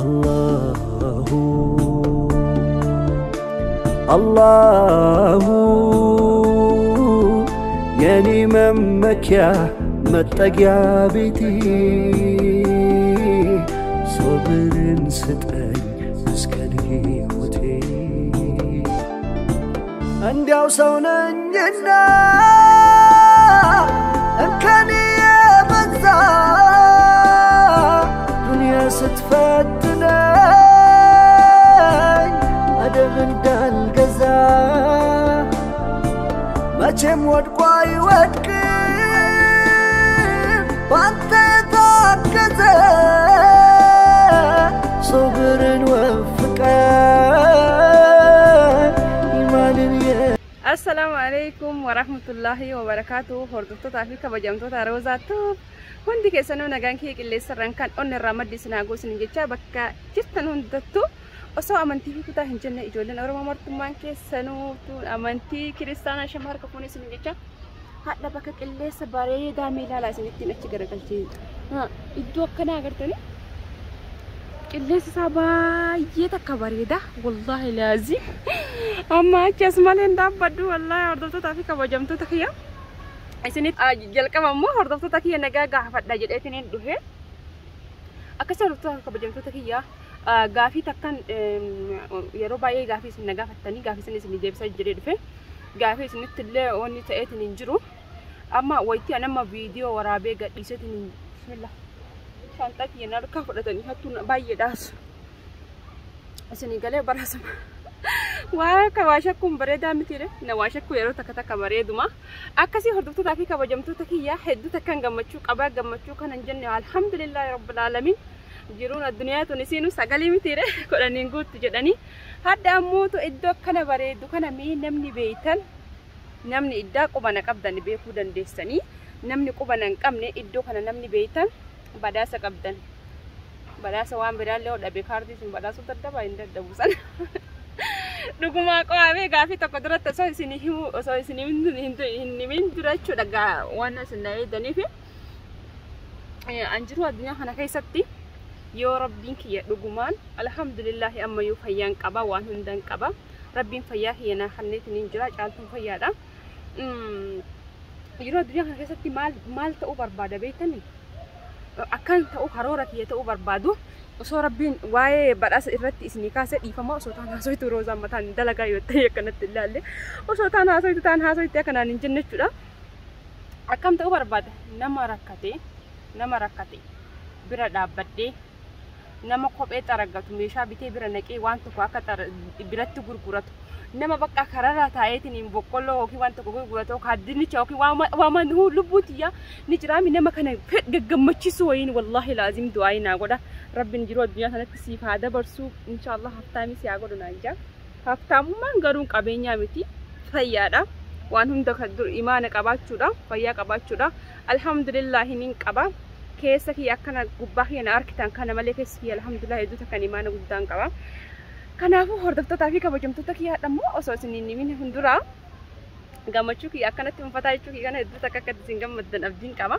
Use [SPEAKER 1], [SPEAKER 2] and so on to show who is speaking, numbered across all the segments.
[SPEAKER 1] Allahu አላሁ የኔ መመኪያ መጠጊያ ቤቴ፣ ሶብርን ስጠኝ እስከ ሕይወቴ። እንዲያው ሰው ነኝና እንከን የበዛ፣ ዱንያ ስትፈትነኝ አደብ እንዳልገዛ፣ መቼም ወድቆ አይወድቅም ባንተ ታገዘ፣ ሶብርን ወፍቀን ኢማንን።
[SPEAKER 2] Assalaamu alaikum warahmatullahi wabarakaatu. Hordoftootaa fi kabajamtoota Roozaattu, hundi keessanuu nagaan kiyya qilleensarraan kan onni irraa maddi isin haa isin jecha, bakka jirtan hundattuu osoo amantii fi kutaa hin jenne, ijoolleen Oromoo martummaan keessanuu amantii kiristaanaa shama harka fuunee isin jecha. Hadha bakka qilleensa bareedaa mee ilaalaa, isinittiin achi garagalchee iddoo akkanaa agartanii qilleensi isaa baay'ee takka bareeda. Wallaahi laazim amma achi as malee hin dhaabbadhu. Wallaahi hordoftootaa fi kabajamtoota kiyya, isinitti jalqaba immoo hordoftoota kiyya nagaa gaafadha jedheetiin dhufe. Akkasii hordoftoota fi kabajamtoota kiyya, gaafii takkan yeroo baay'ee gaafii isin na gaafattanii gaafii isin isin deebisaa jedhee dhufe. Gaafii isinitti illee wanni ta'eetiin hin jiru. Amma wayitii an amma viidiyoo waraabee gadhiiseetiin, bismillah, shaanxaa kiyya na harkaa fudhatanii hattuun baay'eedhaas. Isinii galee barasuma. Waa akka waa shakkuun bareedaa mitiire, na waa shakkuu yeroo takka takka bareeduma. Akkasii hordoftootaa fi kabajamtoota kiyya, hedduu takkan gammachuu qabaa. Gammachuu kana hin jenne, alhamdulillahi rabbil aalamiin. Jiruun addunyaa tun isiinu sagalii mitiire, 10n guuttu jedhanii. Hadda ammoo iddoo akkana bareedu kana mee namni beeytan, namni iddaa qubana qabdan beekuu dandeessanii, namni qubana hin qabne iddoo kana namni beeytan badhaasa qabdan. Badhaasa waan biraallee dhabe kaartii isin badhaasuu dadhabaa hin dadhabu sana. Dhugumaa qo'amee gaafii tokko duratti osoo isin himu, osoo isin hin himin dura jechuudha, waan isin na eegdaniif. An jiru addunyaa kana keessatti yoo rabbiin kiyya dhugumaan, alhamdulillahi, ammayyuu fayyaan qaba, waan hundan qaba. Rabbiin fayyaa kiyya naa kenneetiin hin jira, caaltuun fayyaadha. Yeroo addunyaa kana keessatti maal maal ta'uu barbaada beektanii? Akkan ta'uu karoora kiyya ta'uu barbaadu, osoo rabbiin waa'ee badhaasa irratti isinii kaasee, dhiifama, osoo taan haasoitu Roozaan mataan dalagaa yoo ta'e akkanatti ilaalle, osoo taan haasoitu taan haasoitu akkanaan hin jenne jechuudha. Akkam ta'uu barbaada? Nama rakkate, nama rakkate bira dhaabbadhee, nama kophee xaragatu meeshaa bitee bira naqee waan tokko akka biratti gurguratu, nama bakka kararraa taa'eetiin boqqolloo yookiin waan tokko gurguratu yookaan dinnicha yookiin waan lubbuun tiyyaa ni jiraami, nama kana gaggammachiisu wayiin, wallaahi laazim du'aa naa godha. Rabbiin jiruu addunyaa sanatti siif haa dabarsu, inshaallah haftaamii si haa godhu naan jaa. Haftaamummaan garuu qabeenyaa miti, fayyaadha. Waan hunda kan dur imaana qabaachuudha, fayyaa qabaachuudha. Alhamdulillahi nin qaba. Keessa kiyya akkana gubbaa kiyya na arkitan kana malee keessa kiyya alhamdulillah hedduu takkan imaana guddaan qaba. Kanaafuu hordoftootaa fi kabajamtoota kiyyaadha immoo osoo isin hin himin hunduraa gammachuu kiyya akkanatti unfataa jechuu kiyya kana hedduu takka akka isin gammaddan abdiin qaba.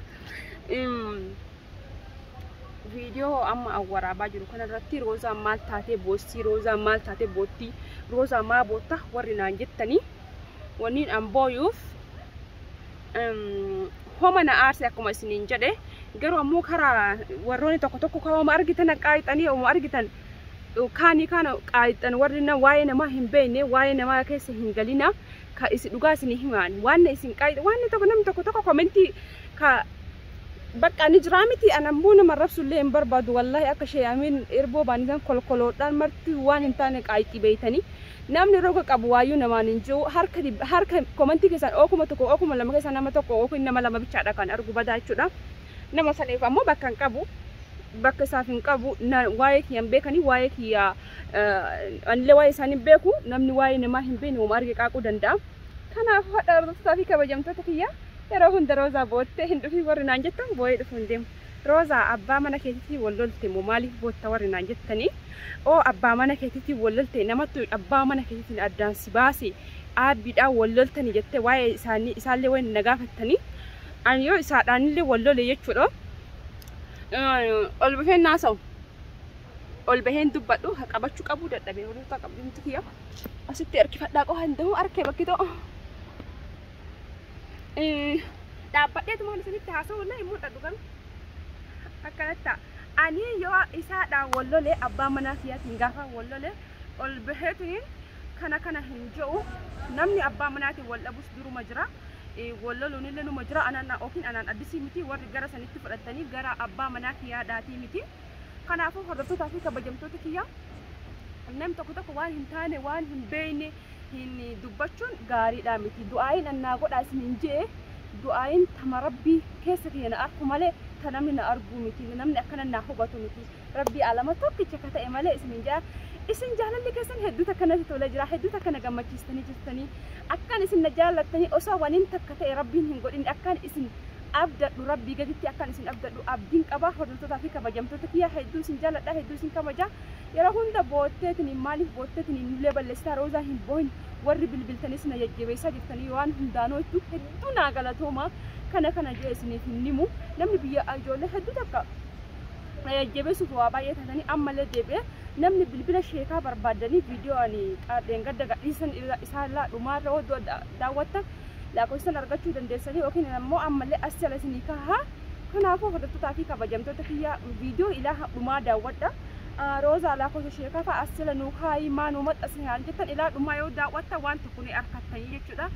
[SPEAKER 2] Viidiyoo amma waraabaa jiru kanarratti Roozaan maal taatee boostii, Roozaan maal taatee boottii, Roozaa maa bootta warri naan jettanii, wanniin an booyuuf homa na aarse akkuma isiniin jedhe. Garuu ammoo karaa warroonni tokko tokko kaawwama argitan qaayixanii, oma argitan kaanii kana qaayixan, warri na waa'ee namaa hin beekne waa'ee namaa keessa hin galina, ka isi dhugaa isinii himaan waan isin qaayix waan tokko namni tokko tokko komentii ka bakka ni jiraa miti. An ammoo nama rabsullee hin barbaadu, wallaahi. Akka sheeyamiin irboo baanisan kolkoloodhaan marti waan hin taane qaayixii beeytanii, namni roga qabu waayyuu namaan hin jiru. Harka harka komentii keessaan ookuma 1 ookuma 2 keessaa nama 1 yookiin nama 2 bichaadha kan argu badaa jechuudha. Nama saniif ammoo bakka hin qabu, bakka isaaf hin qabu. Waa'ee kiyya hin beekanii, waa'ee kiyya anillee waa'ee isaanii hin beeku. Namni waa'ee namaa hin beekne hooma arge qaaquu danda'a. Kanaaf hadha hordoftootaa fi kabajamtoota kiyya, yeroo hunda Roozaa boottee hin dhufin warri naan jettan, boo'ee dhufuu hin deemu. Roozaa abbaa mana keetiitii wal lolte moo maaliif bootta warri naan jettanii, oo abbaa mana keetiitii wal lolte, namattu abbaa mana keetiitiin addaan si baase, aabbiidhaan wal loltanii jettee waa'ee isaanii isaallee wayin na gaafattanii, ani yoo isaadhaanillee wal lole jechuudha. Ol bifeen naasa'u. Ol baheen dubbadhu qabachuu qabuu dadhabee hordoftoota qabdumti kiyya. Asitti harkifadhaa qofa hin ta'u harkee bakki ta'u. Dhaabbadheetuma isinitti haasa'u illee hin mul'atu garuu akkanatti ta'a. Ani yoo isaadhaan wal lolee abbaa manaa kiyyaatiin gaafa wal lolee ol baheetiin kana kana hin jedhu namni abbaa manaatiin wal dhabus duruma jira. Wal loluun illee numa jira. Anaan yookiin anaan addisii miti warri gara sanitti fudhatanii gara abbaa manaa kiyyaadhaatii miti. Kanaafuu hordoftootaa fi kabajamtoota kiyya namni tokko tokko waan hin taane waan hin beekne hin dubbachuun gaariidha miti. Du'aayin annaa godhaa isin hin jee du'aayin tama rabbii keessa kiyya na arku malee ta namni na arguu miti. Namni akkana na hubatu miti. Rabbii alama tokkicha ka ta'e malee isin hin jaa. Isin jaalalli keessan hedduu takka natti tolee jira. Hedduu takka na gammachiistanii jirtanii. Akkan isin na jaallattanii osoo waniin takka ta'e rabbiin hin godhin akkan isin abdadhu rabbii gaditti akkan isin abdadhu abdiin qaba. Hordoftootaa fi kabajamtoota kiyya hedduu isin jaalladha hedduu isin kabaja. Yeroo hunda bootteetiin maaliif bootteetiin nullee balleessitaa roozaa hin boohin warri bilbiltanis na jajjabeessaa jirtanii waan hundaanoo hedduu naa galatooma. Kana kana jee isiniif hin himu. Namni biyya ijoollee hedduu takka na jajjabeessuuf waa baay'ee taatanii ammallee deebi'ee namni bilbila sheekaa barbaadanii viidiyoo ani dheengadda gadhiisan isaarraa dhumaarra oddoo daawwattan lakkoofsan argachuu dandeessanii yookiin immoo ammallee as jala isinii kahaa. Kanaafuu hordoftootaa fi kabajamtoota kiyya viidiyoo ilaa dhumaa daawwadha. Roozaa lakkoofsa sheekaa fa'a as jala nuu kaayii maa nuu maxxansi haal jettan ilaa dhumaa yoo daawwatta waan tokko ni argattanii jechuudha.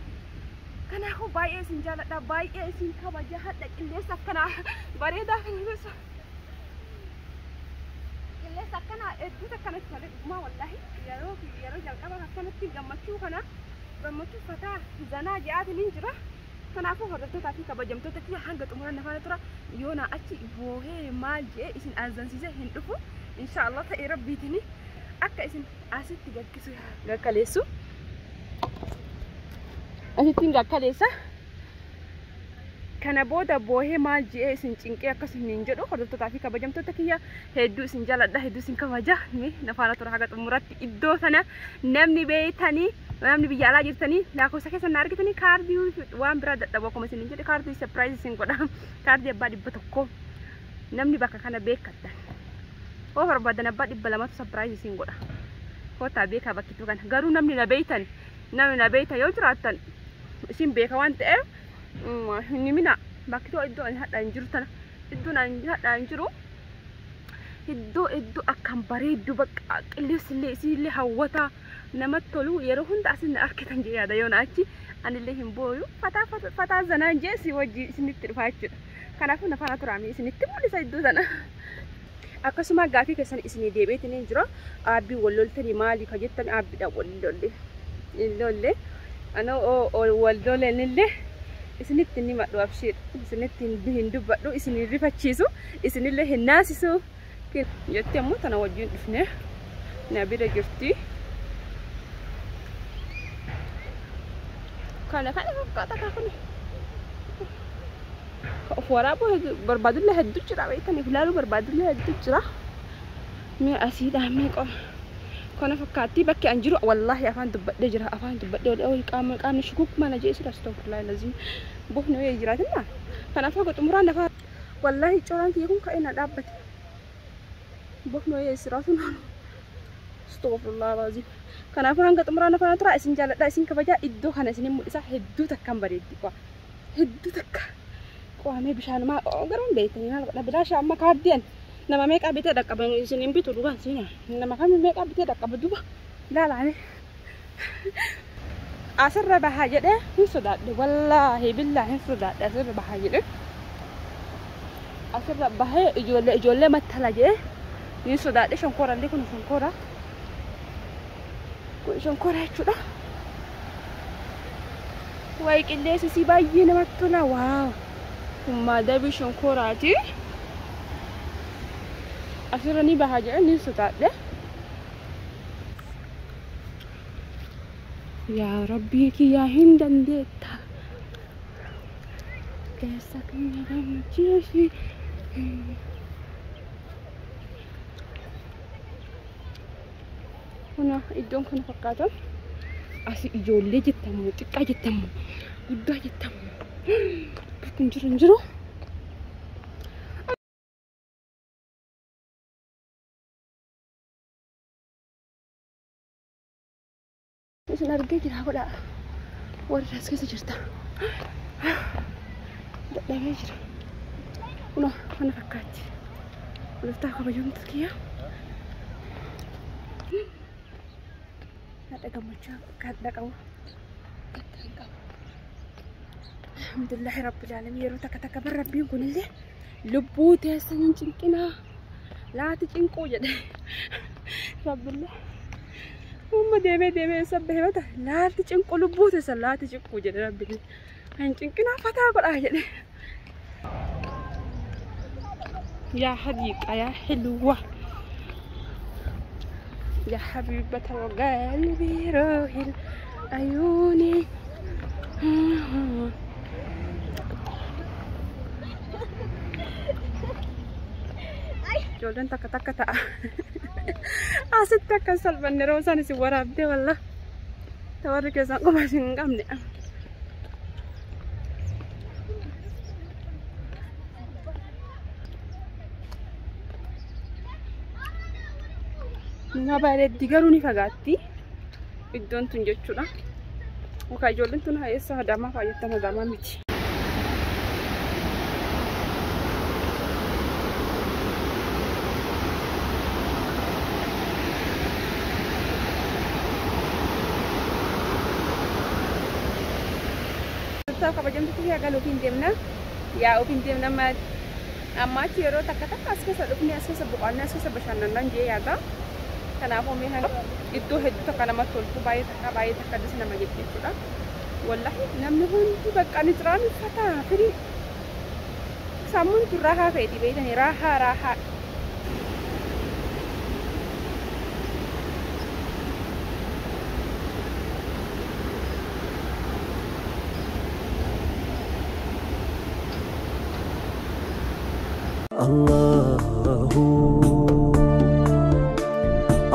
[SPEAKER 2] Kanaafuu baay'ee isin jaalladha baay'ee isin kabaja hadha qilleensa akkanaa bareedaa kana keessa. Qilleensa akkanaa hedduutu akkanatti tolee dhugumaa wallaahi yeroo yeroo jalqaba akkanatti gammachuu kana gammachuu fataa zanaa ji'aatiin hin jira. Kanaafuu hordoftootaa fi kabajamtoota kiyya hanga xumura nafaana tura yoo naa achi boohee maal je'ee isin azansiisee hin dhufu inshaallah ta'e rabbiitiin akka isin asitti gaggisu gakkaleessu. Asittiin gakkaleessa. Kana booda boohee maal je'ee isin cinqee akkasuma hin jedhu hordoftootaa fi kabajamtoota kiyya hedduu isin jaaladha hedduu isin kabaja nafaana tura haga xumuratti iddoo sana namni beeytanii namni biyya alaa jirtanii lakkoofsa keessan na argitanii kaardii waan biraa dadhabu akkuma isin hin jedhe kaardii sapiraayiz isin godha kaardii abbaa 100 namni bakka kana beekattan hoo barbaadan abbaa 200 sapiraayiz isin godha kootaa beekaa bakkituu kana garuu namni na beeytan yoo jiraattan isin beeka waan ta'eef hin himina bakkituu iddoo ani hadhaa hin jiru tana iddoo ani hadhaa hin jiru iddoo iddoo akkan bareeddu bakka qilleensi illee isinillee hawwataa namatti tolu yeroo hunda asin na argitan jee yaada yoo na achi anillee hin booyu fataa fataa zanaan jee si wajji isinitti dhufaa jechuudha. Kanaafuu na faana turaamee isinitti mul'isa iddoo sana. Akkasuma gaafii keessan isinii deebiitiin hin jira. Aabbii wal loltanii maali ka jettan aabbiidhaan wal lolle. Hin lolle. Anoo wal lolenillee isinitti ni madhu abshiir. Isinitti hin dubbadhu isin hin rifachiisu isinillee hin naasisu. Jetti ammoo tana wajjin dhufne na bira jirti. Kana kana fakkaata kun. Of waraabuu barbaadullee hedduu jira beektaniif ilaaluu barbaadullee hedduu jira. Mee asiidhaa mee qoma. Kana fakkaatti bakki an jiru wallaahi afaan dubbadhee jira afaan dubbadhee wal qaama qaamni shukuk mana jee sila astagfirullah lazim bofni wayii jiraatinna. Kanaafuu haga xumuraan lafa wallaahi coraan kiyya kun ka'ee na dhaabbate. Bofni wayii siraatu naanu. Astagfirullah lazim. Kanaafuu hanga xumuraan lafa tura isin jaalladha isin kabajaa iddoo kana isin mul'isa hedduu takkaan bareeddi qo'a. Hedduu takka. Qo'amee bishaanumaa garuu hin beektanii maal godha bilaasha amma kaardiyan nama meeqaa bitee dhaqqaba isin hin bitu dhugaan siina nama kami meeqaa bitee dhaqqaba duba ilaalaane. Asirra bahaa jedhee hin sodaadhe wallaahi billaahi hin sodaadhe asirra bahaa jedhee asirra bahee ijoollee ijoollee mattala jedhee hin sodaadhe shonkoorallee kun shonkoora kun shonkoora jechuudha. Wayi qilleensi si baay'ee namatti tola waaw. Kun maadabii shonkooraati. Asirra ni bahaa jedhee ni sodaadhe. Yaa Rabbii kiyyaa hin dandeetta. Keessa kiyya gammachiisi. Kuna iddoon kana fakkaata. Asi ijoollee jettamu xiqqaa jettamu guddaa jettamu. Kun jiru hin jiru. Isin argee jira godhaa. Warri as keessa jirta. Dadhabee jira. Kunoo kana fakkaatti. Hordoftaa kabajamtu kiyya. Haadha gammachuu akka qabu. Gadda hin qabu. Alhamdulillahi rabbil alamin yeroo takka takka bar rabbiin kunillee lubbuu teessan hin cinqinaa laati cinquu jedhe rabbillee amma deemee deemee eessa bahe bata laati cinqu lubbuu teessan laati cinquu jedhe rabbillee hin cinqinaa fataa godhaa jedhe. يا حديقة يا حلوة يا حبيبة وقلبي روحي عيوني. Ijoolleen takka takka ta'a. Asitti akka hin salphanne roosaan isin waraabdee walla. Tawarri keessaan quba isin hin qabne. Nama bareeddi garuu ni fagaatti. Iddoon tun jechuudha. Muka ijoolleen tun eessa Adaamaa fa'a jettan Adaamaa miti. Kabajamtu kiyya galuuf hin deemna. Yaa'uuf hin deemna amma achi yeroo takka takka as keessa dhufnee as keessa boqonnee as keessa bashannanaan jee yaada. Kanaafuu mee iddoo hedduu takka namatti toltu baay'ee takka dis nama jetti jechuudha. Wallahi namni hundi bakka ni jiraan uffata firii sammuun tun raahaa feeti beektanii raahaa raahaa.
[SPEAKER 1] Allahu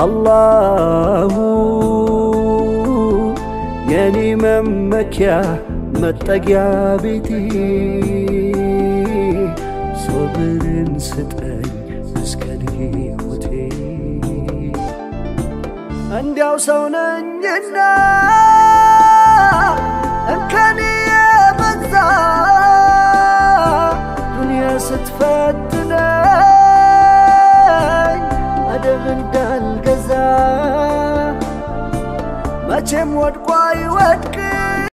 [SPEAKER 1] Allahu የኔ መመኪያ መጠጊያ ቤቴ ሶብርን ስጠኝ እስከ ሕይወቴ እንዲያው ሰው ነኝና እንከን